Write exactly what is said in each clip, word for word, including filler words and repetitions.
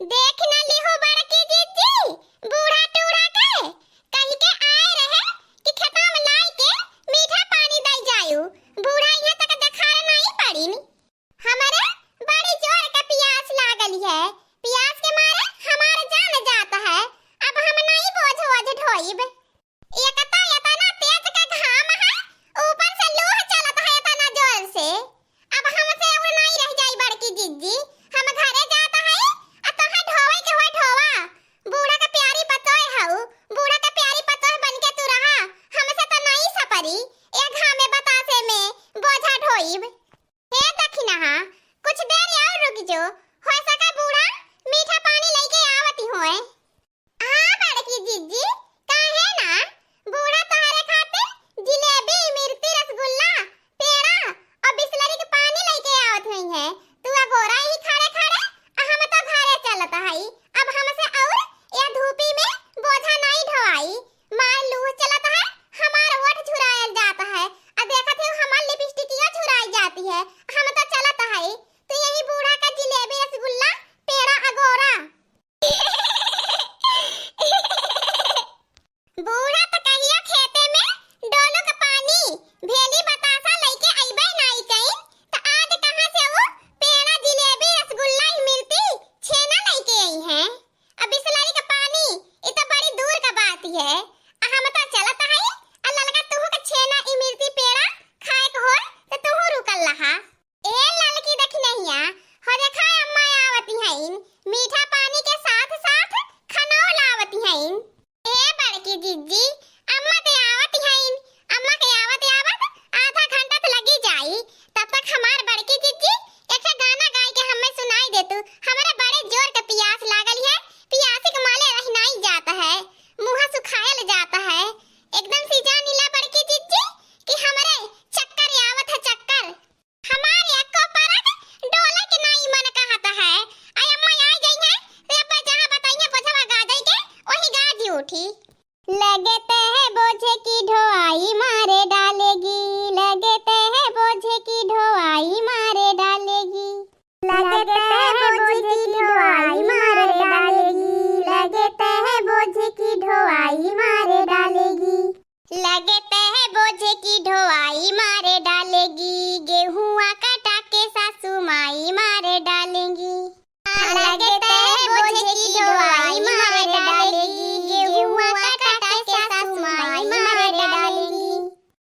देख न लिहू बड़की जिज्जी, बूढ़ा टूढ़ा के कहि के आए रहे कि खेतवा में लाई के मीठा पानी दई जायू। बूढ़ा इहाँ तक देखार नाहीं पड़िन। हमरे बड़ी जोर के पियास लागल है, पियास के मारे हमार जान जात है। अब हम नाहीं बोझ ओझ ढोइब। एक तो एतना तेज के घाम है, ऊपर से लूह चलत है एतना जोर से। अब हमसे अब नाहीं रह जाई बड़की जिज्जी, हम घरे जात है, आ तोहे ढोवे के होय ढोवा। बूढ़ा के प्यारी पतोह हऊ, बूढ़ा के प्यारी पतोह बन के तू रहा, हमसे तो नाहीं सपरी ए घामे बतासे में बोझा ढोइब। हे दखिनहा, कुछ देर और रुक जो, हो सके बूढ़ा मीठा पानी लइके आवत होए। हाँ बड़की जिज्जी, काहे ना? बूढ़ा तोहरे खातिर जिलेबी, इमरती, रसगुल्ला, पेड़ा और बिसलरी के पानी लइके आवत होइहैं। तू अगोरा ही खड़े खड़े, आ हम तो घरे चलत हई। अब हमसे और ए धूपी में बोझा नाहीं ढोआई। मार लूह चलत है, हमार ओठ झुरायल जात है, आ देखत है हमार लिपस्टिकिया झुराई जाती है। हम तो चलत है, तू यही बूढ़ा का जिलेबी, रसगुल्ला, पेड़ा अगोरा। बूढ़ा त कहियो खेते में डोलू के पानी, भेली बतासा लइके अइबे नाई कइन, त आज कहाँ से उ पेड़ा, जिलेबी, रसगुल्ला, इमरती, छेना लइके अइहैं? अब बिसलरी के पानी, इ त बड़ी दूर का बात है। आ हम त चलत हई, आ ललका तुहू के छेना, इमरती, पेड़ा खाए के होय, त तुहू रुकल रहा। ए ललकी दखिनहिया, हो देखा अम्मा आवती हईन, मीठा पानी के साथ साथ खानो लावती हईन। ए बड़की जिज्जी, अम्मा ते आवती हईन, अम्मा के आवत आवत आधा घंटा त लगी जाई। तब तक हमार बड़की जिज्जी एक ठे गाना गाय के हमें सुनाई दे तू, हमरे बड़े जोर के पियास लागल है, पियासी के माले रह नाई जात है, मुँह सुखायल जात है। एकदम से जानी ला बड़की जिज्जी कि हमरे चक्कर आवत है, चक्कर। हमार एको परत डोले के नाई मन कहत है। आ अम्मा आई गई है, रे अब्बा जहाँ बताइए बोझवा गाजई के, वही गाजी उठी। लगते है बोझे की ढोआई मारे डालेगी, लगते है बोझे की ढोआई मारे डालेगी। लगते है बोझे की ढोआई मारे डालेगी, लगते है बोझे की ढोआई मारे डालेगी। लगते है बोझे की ढोआई मारे डालेगी, गेहुआ कटा के सासू माई मारे डालेंगी। लगते है बोझे की ढोआई मारे डालेगी, गेहुआ कटा के सासू माई मारे डालेंगी।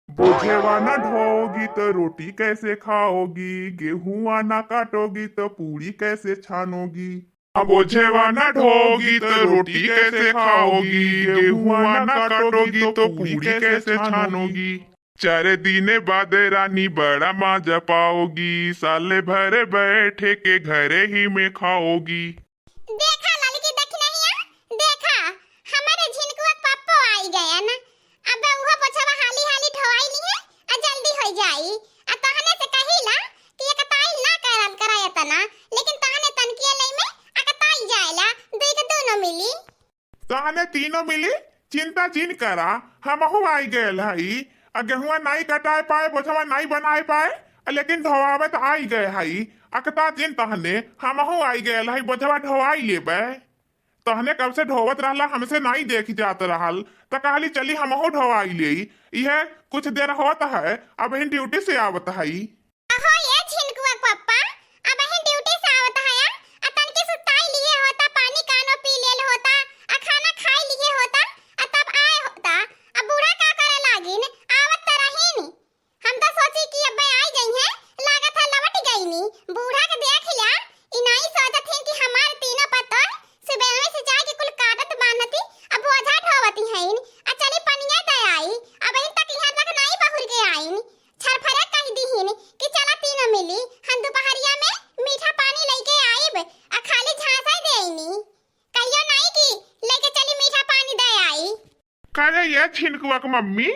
बोझेवा ना ढोओगी तो रोटी कैसे खाओगी, गेहुआ ना काटोगी तो पूड़ी कैसे छानोगी। अब बोझेवा ना ढोओगी तो रोटी कैसे खाओगी, गेहुआ ना काटोगी तो पूड़ी कैसे छानोगी। चार दिन बाद रानी बड़ा मजा पाओगी, साल भर बैठे के घरे ही में खाओगी। देखा ललकी दखिनहिया, देखा, हमरे झिनकुआ के पप्पो आई गया ना। अब उहो बोझवा हाली हाली ढोआई लिहे, आ जल्दी हो जाई। आ तहने से कहिला कि एकताई ना करल करा एतना, लेकिन तहने तनकिए लई में अकताई जाएला, दुई के दोनों मिली। तहने तीनों मिली, चिंता जिन करा, हमहू आई गयल हई। आ गेहुआ नाई कटाए पाए, बोझवा नाई बनाए पाए, आ लेकिन ढोआवे त आई गए हई। अकता जिन तहने, हमहू आई गयल हई, बोझवा ढोआई लेबे। तहने कब से ढोवत रहला, हमसे नाई देखी जात रहल, त कहली चली हमहू ढोआई लेई। इहे कुछ देर होत है, अबहिन ड्यूटी से आवत हई। अहो ये झिनकुआ के पप्पा, अबहिन ड्यूटी से आवत हया, आ तनकी सुताई लिए होता, पानी कानो पी लेल होता, आ खाना खाई लिए होता, आ तब आए होता। आ बूढ़ा का करे लागिन, आवत त रहीन। हम त सोची कि अब्बे आई जइहें, लागत है लवट गईनी। बूढ़ा के देख ल्या, ई नाई सोचत हैं कि हमार तीनों पतोह सुबह से जाके कुल काटत बान्हती, अब बोझा ढोवती हईन, आ चली पनिया त आई, अबहिन तक यहाँ तक नाई बहुर के आईन। छरफरे कह दीहिन कि चला तीनों मिली, हम दुपहरिया में मीठा पानी लइके आइब, आ खाली झांसा देइनी। कहियो नाई कि लइके चली मीठा पानी दे आई। का रे ये झिनकुआ के मम्मी,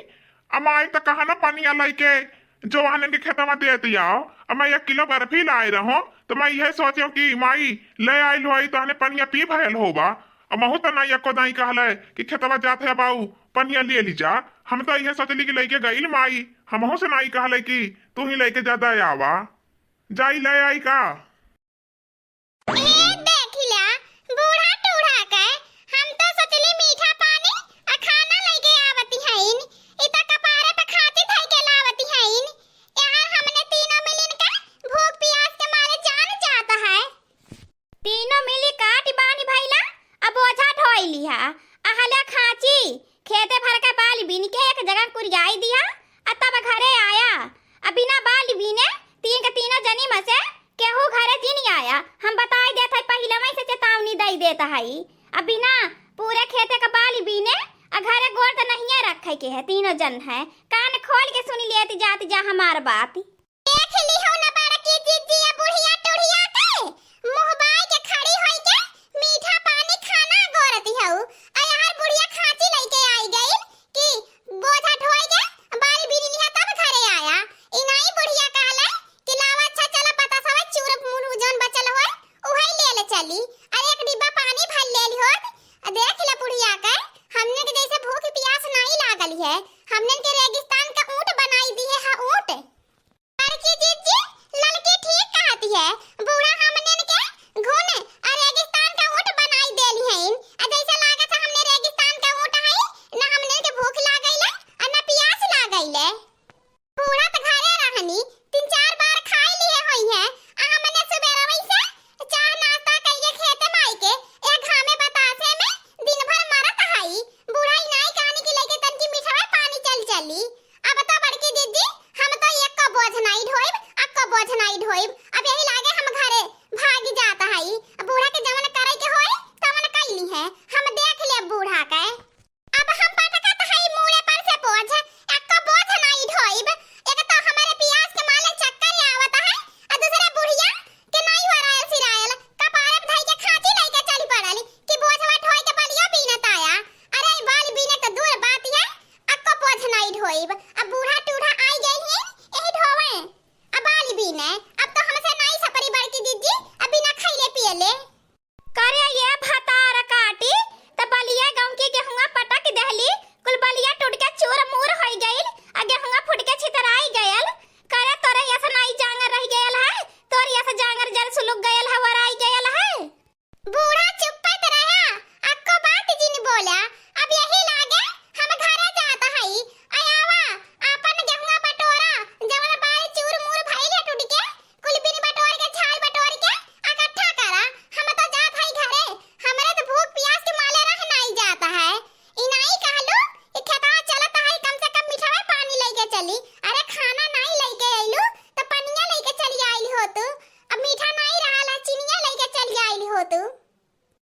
अमाई त कहा ना पनिया लइके जो वहनन के खेतवा देत आओ, अब मैं एक किलो बर्फी लाए रहो, तो मैं यह सोचे कि माई ले आइल होई, तहने पनिया पी भयल होबा। अब महू त नाई एको दाई कहले कि खेतवा जात है बाऊ, पनिया ले ली जा। हम तो यह सोचली कि लइके गइल माई, हमहू से नाई कहले कि तू ही लइके जा दे आवा। जाई ले आई का? ए, देखिला, तीनों मिली काटि बान्हि भइला, अब बोझा ढोइ लिहा। अहल्या खाँची, खेते भर के बालि बीनि के एक जगह कुरियाइ दिहा, आ तब घरे आया। आ बिना बालि बीने तीन के तीनों जनी में से केहू घरे जिन आया। हम बताइ देत हई, पहिलवइ से चेतावनी दइ देत हई। आ बिना पूरे खेते के बालि बीने आ घरे गोड़ त नहिये रखे के है, तीनों जन है। कान खोल के सुनि लेत जात जा हमार बात। देख लिहो न बड़की जिज्जी, या बुढ़िया टुढ़िया के मुँह बाइ के खड़ी होइ के मीठा पानी खाना अगोरति हउ। आ यार बुढ़िया खाँची लइके आइ गइल कि बोझा ढोइ के बालि बीनि लिहा तब घरे आया। इनाई बुढ़िया कहले कि लावा अच्छा चला बतासवा चूर मुर जौन बचल होए उहइ ले ले चली। अरे एक डिब्बा पानी भर ले लिहोत। आ देख ले बुढ़िया के, हमने के जइसे भूख पियास नाहीं लागल है, हमने के रेगिस्तान का ऊँट बनाइ दिहे है ऊँट। बड़की जिज्जी, ललकी ठीक कहति है, बूढ़ा हमनेन के घुन आ रेगिस्तान का ऊँट बनाइ देली हइन। आ जइसे लागत है हमने रेगिस्तान का ऊँट हई, न हमनेन के भूख लागइले, आ न पियास लागइले। बूढ़ा त घरे रहनी, तीन चार बार खाइ लिहे होइहैं, आ हमने सुबेरवइ से चाह नाश्ता कइके खेते में आइके, ए घामे बतासे में दिन भर मरत हई। बूढ़ा इनाई कहनी कि लइके तनकी मिठवा पानी चल चली। अब तो बड़की जिज्जी, हम तो एक्को बोझ नाहीं ढोइब, अक्को बोझ नाहीं ढोइब। अब यही लागे हम घरे भागि जात हई। बूढ़ा के जवन करइ के होई, तवन कइ लिहे। हम देख लेब बूढ़ा के। अब हम पटकत हई मूड़े पर से बोझ, एक्को बोझ नाहीं ढोइब। एक तो हमरे पियास के मारे चक्कर आवत है, आ दूसरे बुढ़िया के नाहीं ओरायल सिरायल, कपारे पे धइ के खाँची लइके चली पड़ल कि बोझवा ढोइ के बलियो बीनत आया। अरे, ई बालि बीने त दूर बात है, अक्को बोझ नाहीं ढोइब। अब बूढ़ा टूढ़ा आइ गइल हैं, यही ढोवे। अब बालि बीने, अब तो हमसे नाहीं सपरी बड़की जिज्जी, अब बिना खइले पियले। करे ये भतार काटी, त बलिया गाँव की गेहुआ पटक देहली, कुल बलिया टूट के चूर मूर होइ गइल, आ गेहुआ फूट के छितराइ गइल। करे तोरे यस नाहीं जांगर रहि गइल है, तोर यस जांगर जर सुलुक गइल है, वराइ गइल है। बूढ़ा चुप्पत रहा, अक्को बात जिन बोला। अब यही लागे हम घरे जात हई। अयावा, आपन गेहुआ बटोरा, जवन बाल चूर मूर भइल है टूट के, कुल बिन बटोर के, छाल बटोर के इकट्ठा करा। हम तो जात हई घरे, हमरे तो भूख पियास के माले रह नाहीं जात है। इनाई कहलू कि खेतवा चलत हई, कम से कम मिठवा पानी लइके चली। अरे खाना नाहीं लइके अइलू, त पनिया लइके चली आइल होतू। अब मीठा नाहीं रहल है, चिनिया लइके चली आइल होतू।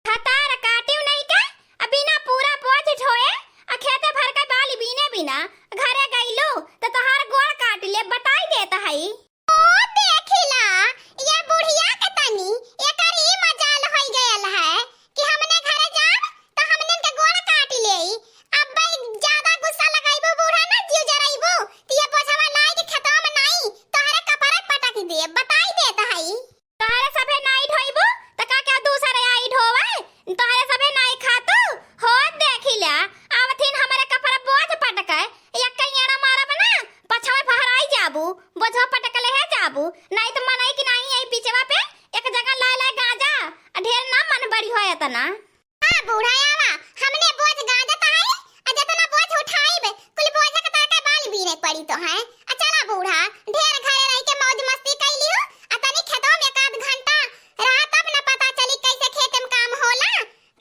भतार काटिउ नहीं के, अब बिना पूरा बोझ ढोए, आ खेते भर के बालि बीने बिना घरे गइलू, त तोहार गोड़ काटि लेब, बताइ देत हई। ओ देखिला, ये बुढ़िया के तनी, एकर ई मजाल होइ गयल है कि हमने घरे जाब, त हमने के गोड़ काटि लेई। अब भाई ज्यादा गुस्सा लगाइबू बूढ़ा ना, जिउ जराइबू, त ये बोझवा लाइ के खेतवा में नाहीं, तोहरे कपड़े पटक देब, बताइ देत हई। तोहरे सभे नाहीं ढोइबू, त का क्या दूसरे आई ढोवे? तोहरे सभे नाहीं खातू? होत देखिला, आवथिन हमरे कपड़ा बोझ पटके, एक्कै एड़ा मारब ना, पछवा फहराइ जाबू, बोझवा पटकले है जाबू, नाहीं त मनई कि नाहीं आई बिचवा पे एक जगह लाइ लाइ गांजा, आ ढेर ना मन बड़ी होय एतना। हाँ बूढ़ा आवा, हमने बोझ गांजत हई, आ जतना बोझ उठाइब, कुल बोझ के तरह के बालि बीने पड़ी तोहैं। आ चला बूढ़ा, ढेर घरे रहि के मौज मस्ती कइ लिहू, आ तनी खेतवा में एक आध घंटा रहा, तब न पता चली कइसे खेते में काम होला।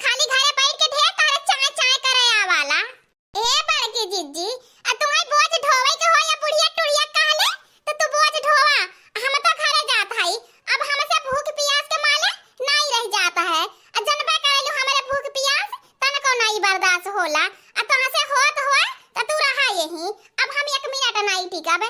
खाली घरे बइठ के ढेर तहरे चाय चाय करे आवाला। ए बड़की जिज्जी, आ तुहैं बोझ ढोवइ के होई या बुढ़िया टुढ़िया कहले, त तू बोझ ढोवा, हम तो घरे जात हई। अब हमसे भूख पियास के माले नाहीं रहि जात है। आ जनबे करेलू हमरे भूख पियास तनको नाहीं बर्दाश्त होला। आ तोहसे होत होए त तू रहा यहीं। अब हम एक मिनट नाहीं टिकब।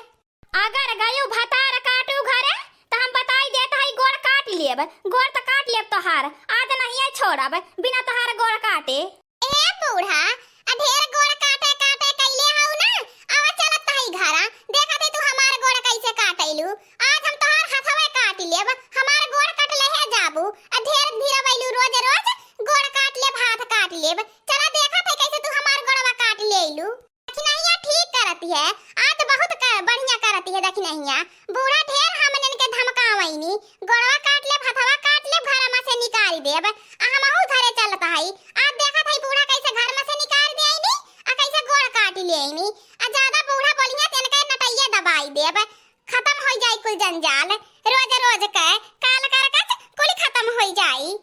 अगर गयू भतार काटू घरे, त हम बताइ देत हई, गोड़ काटि लेब, गोड़ त काटि लेब तोहार, आज नहिये छोड़ब बिना तोहार गोड़ काटे। ए बूढ़ा, आ ढेर गोड़ काटे काटे कइले हऊ ना, आवा चलत हई घरा, देखत हई तू हमार गोड़ कइसे काटइलू, आज हम तोहार हथवे काटि लेब, हमार गोड़ कटले है जाबू, आ ढेर धिरवइलू रोज रोज, गोड़ काटि लेब, हाथ काटि लेब, चला देखत हई कइसे तू हमार गोड़वा काटि लेइलू। दखिनहिया ठीक करति है, आज बहुत क-, बढ़िया करति है दखिनहिया। बूढ़ा ढेर हमनन के धमकावइनी, गोड़वा काटि लेब, हथवा काटि लेब, घर में से निकारि देब। आ हमहू घरे चलत हई। आज देखत हई बूढ़ा कइसे घर में से निकारि देइनी, आ कइसे गोड़ काटि लेइनी। आ ज्यादा बूढ़ा बोलिहैं त इनके नटइया दबाइ देब। खतम होइ जाई कुल जंजाल। रोज रोज के काल करकच कुल खतम होइ जाई।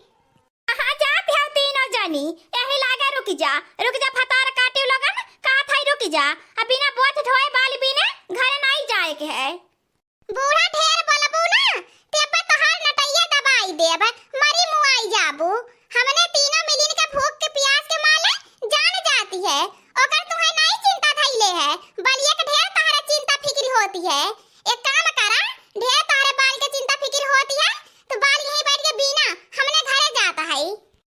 कहाँ जात हौ तीनों जनी? यही लागे रुकि जा, रुकि जा, भतार काटिन लोगन, कहत हई रुकि जा। अब बिना बोत ढोए बाल बीने घरे नाहीं जाए के है। बूढ़ा ढेर बोलबू ना, तेपे तोहार नटइया दबाइ देब, मरी मुआइ जाबू। हमने तीनों मिलिन के भूख के पियास के माले जान जाति है, ओकर तुहैं नाहीं चिंता धइले है, बलिया के ढेर तोहरे चिंता फिकिर होति है। एक काम करा, ढेर तोहरे बाल के चिंता फिकिर होति है, त बाल यहीं बइठ के बीना, हमने घरे जात हई।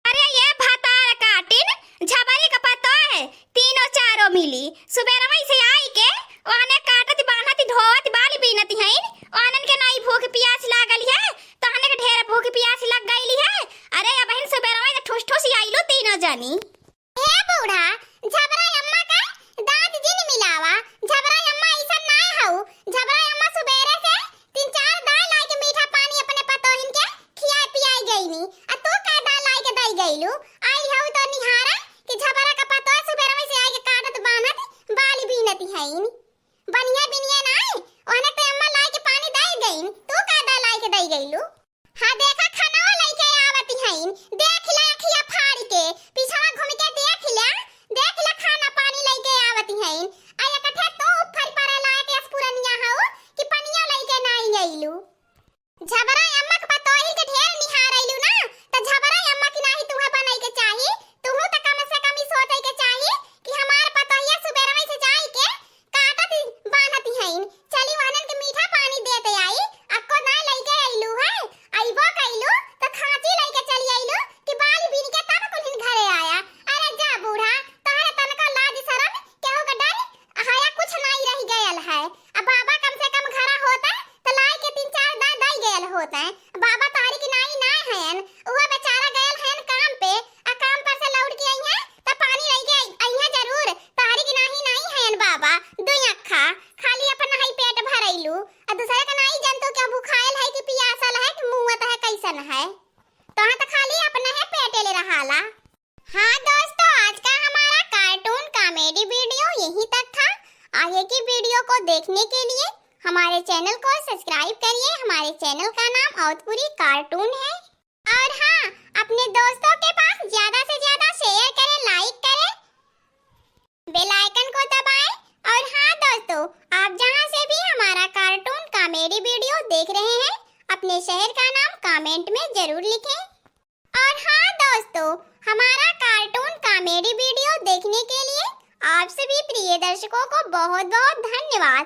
अरे ये भतार काटिन, झबरी क पतोह, तीनों चारों मिली सुबेरवइ से आइके ओहने काटत बान्हत ढोवत बाल बीनत हइन, ओहनन के नाहीं भूख पियास लागल है, तोहने के ढेर भूख पियास लग गइली है। अरे अबहिन सुबेरवइ से ठूस ठूस आइलू तीनों जनी। ए बूढ़ा, झबरा अम्मा का दाँत जिन मिलावा, झबरा अम्मा अइसन नाहीं हऊ, झबरा अम्मा सुबेरे से तीन चार दाँय लाइके मीठा पानी अपने पतोहिन के खियाइ पियाइ गइनी, आ तू का दाँय लाइके दइ गइलू? आइल हऊ त निहारा कि झबरा क पतोह सुबेरवइ से आइके काटत बान्हत बाल बीनत हइन। बनिया बिनिया नाहीं, ओहने त अम्मा लाइके पानी दइ गइन, तू का दाँय लाइके दइ गइलू? हाँ, देखा, खानवा लइके आवति हइन। देख ले अखिया फारिके, पिछवा घूमिके देख ले, देख ले खाना पानी लइके आवति हइन। आ एकठे तू उफर परे लायक अस पुरनिया हऊ कि पनिया लइके नाहीं अइलू। झबरा अम्मा क पतोहिन के ढेर निहारइलू ना, त झबरा अम्मा की नाहीं तुहैं बनइ के चाही। तुहूँ त कम से कम ई सोचइ के चाही कि हमार पतोहिया सुबेरवइ से जाइके काटत बान्हत हइन। चली ओहनन के मीठा पानी देत आई, अक्को नाहीं लइके अइलू है, अइबो कइलू त खाँची लइके चली अइलू कि बाल बीनिके तब कुल्हिन घरे आया। अरे जा बूढ़ा, तोहरे तनको लाज सरम, केहू क डर हया कुछ नाहीं रहि गयल है। अब बाबा कम से कम घरा होतइ त लाइके तीन चार दाँय दइ गयल होतइ। बाबा तोहरी की नाहीं नाहीं हयन, उहै बेचारा गयल हयन काम पे, आ काम पर से लौटि के अइहैं त पानी लइके अइहैं जरूर। तोहरी की नाहीं नाहीं हयन बाबा, दुइ अक्खा खाली अपनहीं पेट भरइलू, आ दुसरे क नाहीं जनतू कि भुखायल है कि पियासल है कि मुअत है, कइसन है। तोहैं त खाली अपनहीं पेटे ले रहाला। हाँ दोस्तों, आज का हमारा cartoon comedy video यहीं तक था। आगे की video को देखने के लिए हमारे channel को subscribe करिए। हमारे channel का नाम अवधपुरी cartoon है। और हाँ, अपने दोस्तों के पास ज्यादा से ज्यादा share करें, like करें, bell icon को दबाएं। और हाँ दोस्तों, आप जहाँ से भी हमारा cartoon comedy video देख रहे हैं, अपने शहर का नाम comment में जरूर लिखें। और हाँ दोस्तों, हमारा cartoon comedy video देखने के लिए आप सभी प्रिय दर्शकों को बहुत बहुत धन्यवाद।